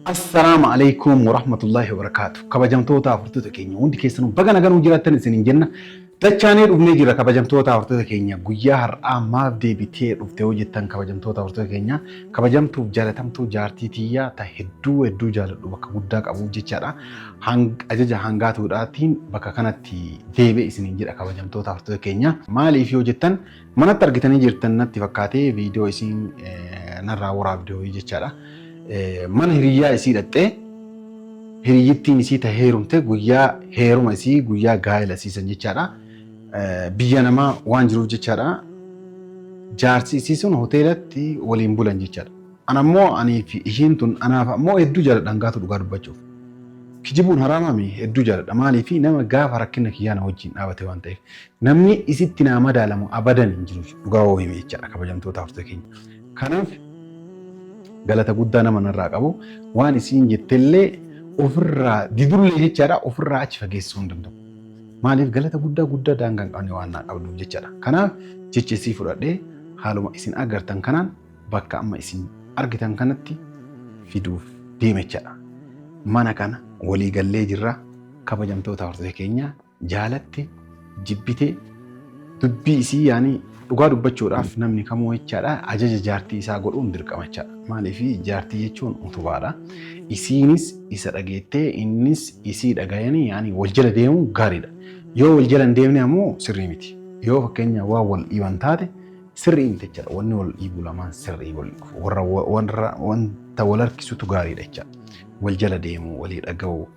Assalaamu alaikum warahmatullahi wabarakaatu. Kabajamtoota hordoftoota keenya hundi keessanuu baga nagaan jiraattan isiniin jenna. Dachaanee dhufnee jira kabajamtoota hordoftoota keenya guyyaa har'aa maaf deebitee dhufte hoo jettan kabajamtoota hordoftoota keenya kabajamtuuf jaalatamtuu jaartii tiyyaa ta hedduu hedduu jaaladhu bakka guddaa qabuuf jechaadha. Ajaja hangaatuudhaatiin bakka kanatti deebi'e isiniin jedha kabajamtoota hordoftoota keenya. Maaliif yoo jettan manatti argitanii jirtan natti fakkaatee viidiyoo isiin narraa waraabde ho'i jechaadha. Mana hiriyyaa isii dhaxxee hiriyyittiin isii ta heerumte guyyaa heeruma isii guyyaa gaa'ela isiisan jechaadha. Biyya namaa waan jiruuf jechaadha. Jaarsi isii sun hoteelatti waliin bulan jechaadha. Ana ammoo anii fi ishiin tun anaaf ammoo hedduu jaaladha hangaatu dhugaa dubbachuuf. Kijibuun haraamaami hedduu jaaladha. Maaliif nama gaafa rakkina kiyyaa na wajjin dhaabate waan ta'eef. Namni isitti naa madaalamu abadan hin jiru dhugaa woo hime jechaadha kabajamtoota hordoftoota keenya. Kanaaf galata guddaa nama narraa qabu waan isiin jettellee ofirraa didullee jechaadha ofirraa achi fageessuu hin danda'u. Maaliif galata guddaa guddaa daangaa hin qabne waan naa qabduuf jechaadha. Kanaaf jecha isii fudhadhee haaluma isin agartan kanaan bakka amma isin argitan kanatti fiduuf deema jechaadha. Mana kana walii gallee jirra kabajamtoota hordoftoota keenya jaalatte jibbite dubbii isii yaani dhugaa dubbachuudhaaf namni kamuu jechaadha ajaja jaartii isaa godhuun dirqama jechaadha. Maaliif jaartii jechuun utubaadha. Isiinis isa dhageettee innis isii dhagayanii yaani wal jala deemuun gaariidha. Yoo wal jala hin deemne ammoo sirrii miti. Yoo fakkeenya waan wal dhiiban taate sirrii miti jechaadha. Wanni wal dhiibu lamaan sirrii wal warra warra wanta wal harkisutu gaariidha jechaadha. Wal jala deemuu, walii dhaga'uu.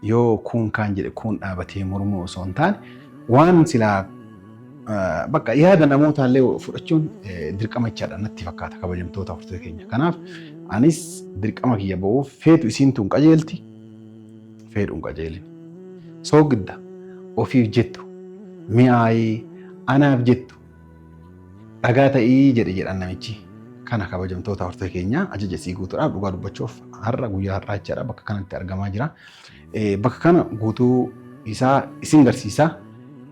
Yoo kuun kaan jedhe kuun dhaabatee mormuu osoo hin taane waan silaa bakka yaada namootaallee fudhachuun dirqama jechaadha natti fakkaata kabajamtoota hordoftoota keenya. Kanaaf anis dirqama kiyya ba'uuf feetu isiin tun qajeelti feedhu hin qajeelin. Soogidda ofiif jettu mi'aayii anaaf jettu Dhagaa ta'ii jedhe jedhan namichi. Kana kabajamtoota hortee keenya ajaja isii guutuudhaaf dhugaa dubbachuuf har'a guyyaa har'aa jechaadha bakka kanatti argamaa jira. Bakka kana guutuu isaa isin garsiisa.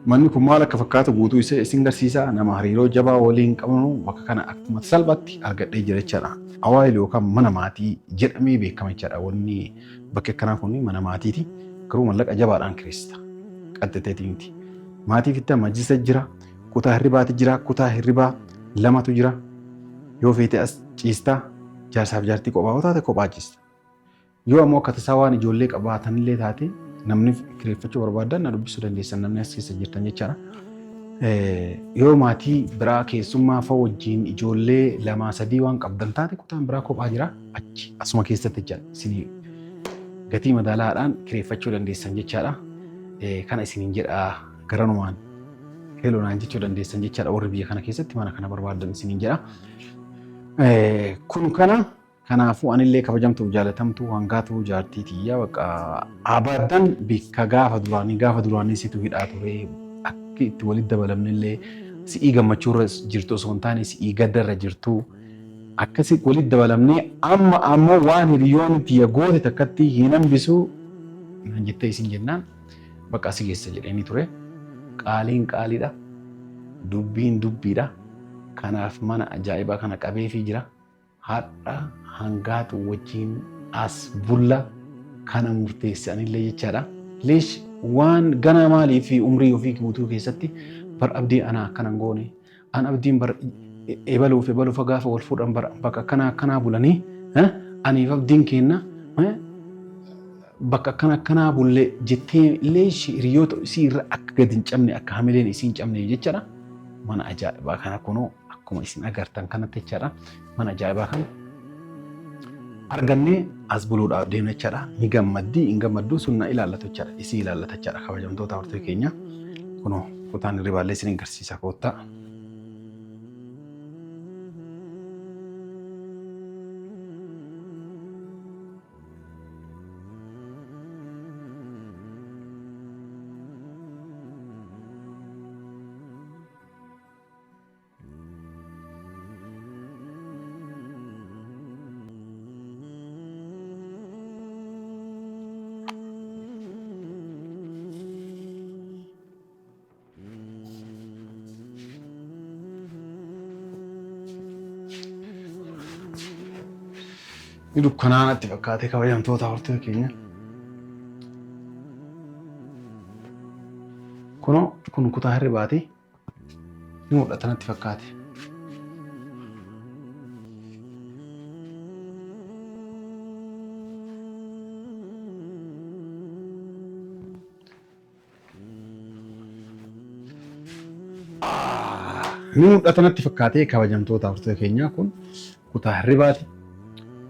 Manni kun maal akka fakkaatu guutuu isaa isin garsiisa. Nama hariiroo jabaa waliin qabnu bakka kana akkuma salphaatti argadhee jira jechaadha. Awaayil yookaan mana maatii jedhamee beekama jechaadha. Wanni bakki akkanaa kun mana maatiiti. Garuu mallaqa jabaadhaan kireessita. Qaxxiteetii miti. Maatii fitta majlisa jira. Kutaa hirribaati jira, kutaa hirribaa lamatu jira. Yoo feete as ciista, jaarsaaf jaartii kophaa yoo taate kophaa ciista. Yoo ammoo akka tasaa waan ijoollee qabaatanillee taate namni kireeffachuu barbaadan na dubbisuu dandeessan namni as keessa jirtan jechaadha. Yoo maatii biraa keessummaa fa'a wajjin ijoollee lamaa sadii waan qabdan taate kutaan biraa kophaa jira achi asuma keessatti jechaadha. Isin gatii madaalaadhaan kireeffachuu dandeessan jechaadha. Kana isiniin jedha garanumaan. Hello naan jechuu dandeessan jechaadha warri biyya kana keessatti mana kana barbaadan isiniin jedha. Kun kana kanaafuu anillee kabajamtuuf jaalatamtuu hangaatuu jaartii tiyya bakka abadan bikka gaafa duraanii gaafa duraanii situ hidhaa ture akki itti walitti dabalamnillee si'ii gammachuurra jirtu osoo hin taane si'ii gaddarra jirtu akkasi walitti dabalamnee amma ammoo waan hiriyoonni tiyya goote takkatti hin hambisu naan jettee isin jennaan Bakka asi geessa jedheenii ture. Qaaliin qaaliidha. Dubbiin dubbiidha. Kanaaf mana ajaa'ibaa kana qabeefii jira. Har'a hangaatu wajjin as bulla kana murteesse anillee jechaadha. Leesh waan ganaa maalii fi umrii ofii guutuu keessatti bar abdii ana akkana hin goone. An abdiin bar ebaluuf ebaluufa gaafa wal fuudhan bar bakka akkanaa akkanaa bulanii aniif abdiin keenna bakka akkana akkanaa bulle jettee illee hiriyoota isii irra akka gadi hin cabne akka hamileen isii hin cabne jechaadha. Mana ajaa'ibaa kana kunoo akkuma isin agartan kanatti jechaadha. Mana ajaa'ibaa kana argannee as buluudhaaf deemna jechaadha. Ni gammaddi hin gammaddu sun na ilaallatu jechaadha. Isii ilaallata jechaadha kabajamtoota hortee keenya. Kunoo kutaan hirribaallee isin agarsiisa koottaa. Ni dukkanaa natti fakkaate kabajamtoota hordoftoota keenya. Kunoo kun kutaa hirribaati. Ni mul'ata natti fakkaate. Ni mul'ata natti fakkaate kabajamtoota hordoftoota keenya kun kutaa hirribaati.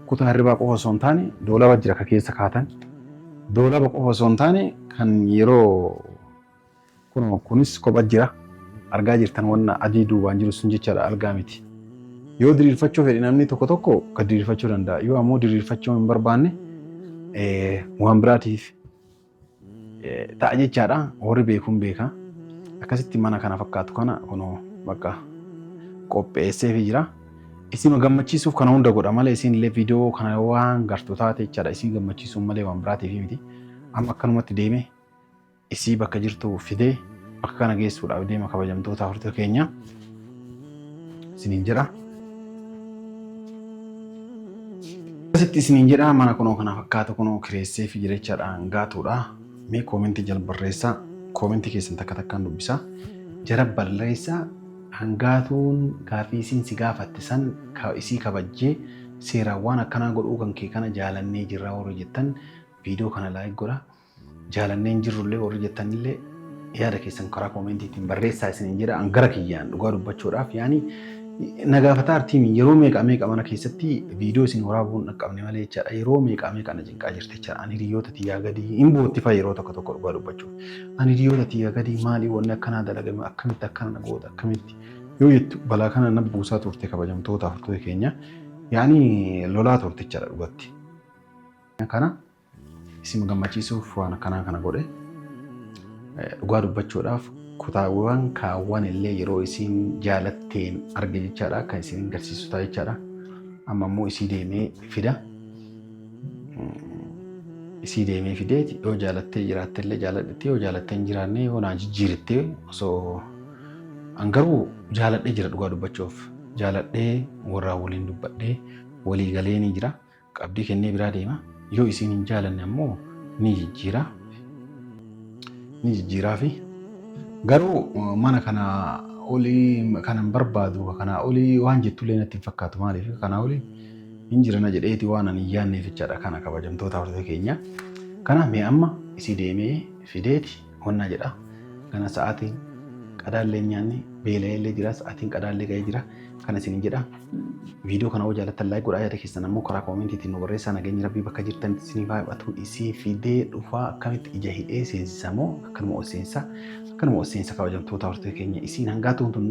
Kutaa hirribaa qofa osoo hin taane doolaba jira ka keessa kaatan. Doolaba qofa osoo hin taane kan yeroo kunoo kunis kopha jira. Argaa jirtan wanna adii duubaan jiru sun jechaadha algaa miti. Yoo diriirfachuu fedhe namni tokko tokko ka diriirfachuu danda'a. Yoo ammoo diriirfachuu hin barbaanne waan biraatiif ta'a jechaadha. Warri beekuun beeka. Akkasitti mana kana fakkaatu kana kunoo bakka qopheesseefi jira. Isin gammachiisuuf kana hunda godha malee isin illee viidiyoo kana waan gartu taate jechaadha. Isin gammachiisuuf malee waan biraatiif miti. Amma akkanumatti deeme isii bakka jirtu fidee bakka kana geessuudhaaf deema kabajamtoota hordoftoota keenya. Isiniin jedha. Akkasitti isiniin jedha mana kunoo kana fakkaatu kunoo kireessee fi jirechaadha hangaatuudha. Mee koomentii jala barreessaa. Koomentii keessan takka takkaan dubbisaa. Jara barreessaa hangaatuun gaaffii isiin si gaafatte san isii kabajjee seeraan waan akkanaa godhuu kan kee kana jaalannee jirraa warri jettan viidiyoo kana like godha. Jaalannee hin jirrullee warri jettanillee yaada keessan karaa koomentiitiin barreessaa isiniin jedha. An gara kiyyaan dhugaa dubbachuudhaaf yaani na gaafataa artiimi yeroo meeqa meeqa mana keessatti viidiyoo isin waraabuu hin dhaqqabne malee jechaadha. Yeroo meeqa meeqa na cinqaa jirti jechaadha. Ani hiriyoota tiyyaa gadi hin bootti fa'a yeroo tokko tokko dhugaa dubbachuuf. Ani hiriyoota tiyyaa gadi maali wanni akkanaa dalagame akkamitti akkana na goota akkamitti yoo jettu balaa kana na buusaa turte kabajamtoota hordoftoota keenya yaani lolaa turte jechaadha dhugatti. Kana isin gammachiisuuf waan akkanaa kana godhe. Dhugaa dubbachuudhaaf kutaawwan kaawwan illee yeroo isiin jaalatteen arge jechaadha. Kan isin garsiisu ta'a jechaadha. Amma immoo isii deemee fida. Isii deemee fideeti yoo jaalattee jiraatte illee jaaladhetti yoo jaalattee hin jiraanne yoo naa jijjiiritte osoo an garuu jaaladhee jira dhugaa dubbachuuf jaaladhee warraa waliin dubbadhee walii galee ni jira. Qabdii kennee biraa deema. Yoo isiin hin jaalanne ammoo ni jijjiira. Ni jijjiiraafi. Garuu mana kana olii kana hin barbaadu kanaa olii waan jettullee natti hin fakkaatu maaliif kanaa olii hin jirana jedheeti waan ani hin yaadneef jechaadha kana kabajamtoota hordoftoota keenya. Kana mee amma isii deemee fideeti onnaa jedha. Kana sa'aatiin qadaallee hin nyaanne beela'eellee jira sa'aatiin qadaallee ga'ee jira. Kana isinin jedha. Viidiyoo kana hoo jaalattan like godhaa yaada keessan ammoo karaa koomentiitiin nu barreessaa nageenyi rabbii bakka jirtanitti isiniif haa hir'atu isii fidee dhufaa akkamitti ija hidhee seensisa moo akkanuma ol seensa akkanuma ol seensa kabajamtoota hordoftoota keenya isiin hangaatuun tun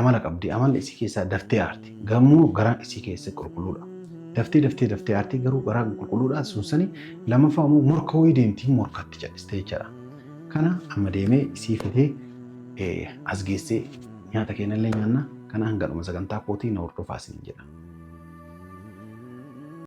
amala qabdi amalli isii keessaa daftee aarti gamoo garaan isii keessa qulqulluudha daftee daftee daftee aarti garuu garaan qulqulluudha sun sani lammaffaa immoo morka wayii deemti morkatti cal'istee jechaadha kana amma deemee isii fidee as geessee nyaata keenyallee nyaanna. Kana hanga dhuma sagantaa kootii na hordofaa isiniin jedha.